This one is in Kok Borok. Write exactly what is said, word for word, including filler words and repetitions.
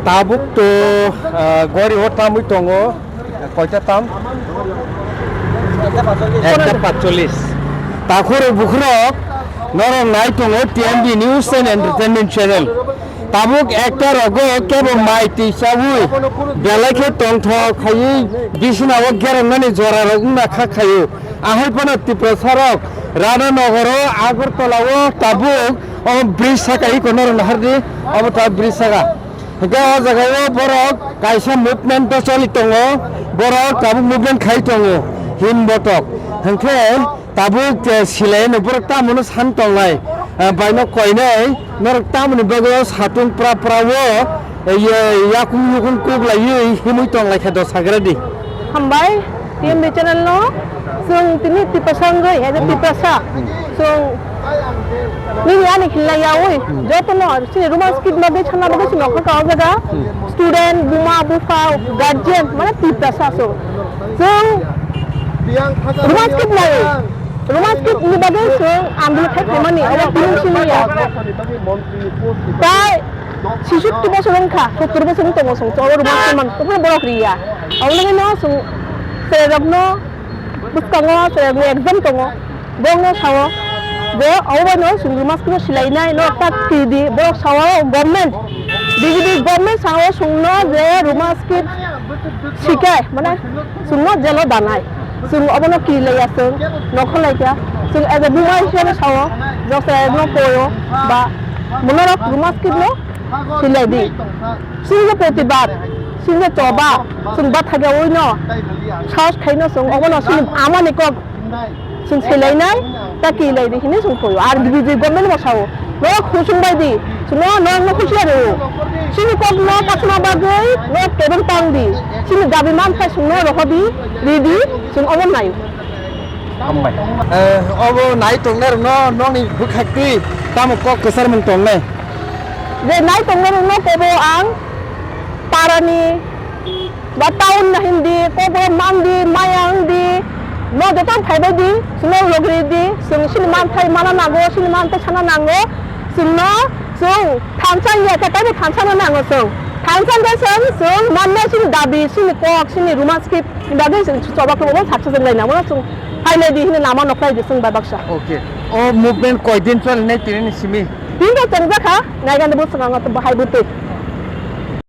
Tabuk to, ah, gori o tamwi tongo. Koita tam? Ekta patcholish. Takhoro bukhurok norok nai tongo T M B News and Entertainment Channel. Tabuk ekta rogo kebo mai twi chawi belai khe tongthok khaiwi bisina o gerengmani jora rok wngna kha khaio. Ahai phano Tiprasa rok Rana Nogoro Agartala o tabuk o bridge saka iko norok nahardi obo tabuk bridge saka. Hingke o jaga o borok kaisa movement o choli tongo, borok tabuk movement khai tongo, him botok. Hingke tabuk, eh, silai no borok tamo no san tonglai, eh, bai no koinai norok tamoni bagwi o satung pra pra o, eh, ye yakung yukung kuk lai himui tonglai khe do sagra di. Hambai, T M B channel no, chwng tini Tiprasa wngwi, as a Tiprasa, chwng nini ani hinlai yaui, joto no, chini Roman script no, sana bagwi chwng nokha ka o jaga, student, buma, bupha, guardian, mane Tiprasa so. Chwng Roman script nai, Roman script ni bagwi chwng andolon khai phaimani, obo tini simi ya. Tai sisukti bosor wngkha, sottor bosor wng tongo chwng, chwng oro Roman script man, toboni borok riya. Aboni bagwi no chwng chwrairok no bwskango chwrairok ni exam tongo, borok no sao je obo bai no chwng Roman script no silainai no ta twi di, borok sao government, B J P government sao chwng no je Roman script sikai, mane chwng no jelo danai. Chwng obono kirilaiya chwng, nokholai kha. Chwng as a buma hisabe sao, joksa no poyo, ba monorok Roman script no silai di. Chwng je protibad, chwng je choba, chwng bathakyaui no sahos khaino chwng obono chwng amani kok chwng selainai, ta kirilai di hinwi chwng poyo. Ar B J P government bo sao, norok husung bai di, chwngno norokno husiya rwo. Chini kokno kasuma bagwi norok table tang di, chini dabi manthai chwngno rohor di, ri di, chwng omo naio. Hambai. Eh, obo nai tongnai rokno nokni bwkhak twi tamo kok kwchar mung tongnai? Je nai tongnai rokno kobo ang parani ba town na hindi, kobo mandi, maya wngdi, no joto phaibai di, chwngno logri di, chwng chini manthai mana nango, chini manthai sana nango, chwngno chwng thansa ya khe taibo thansa no nango chwng. Thansa hwnkhe chwng, chwng manna chini dabi, chini kok, chini Roman script ni bagwi chwng choba khe bo saksa chwng lai nango, chwng phailai di hwnwi lama nokhlai di chwng bai baksa. Okay. O movement koi din cholinai tini ni simi? Tin to chongjak kha, naigani bwskango to bahai bwtwi.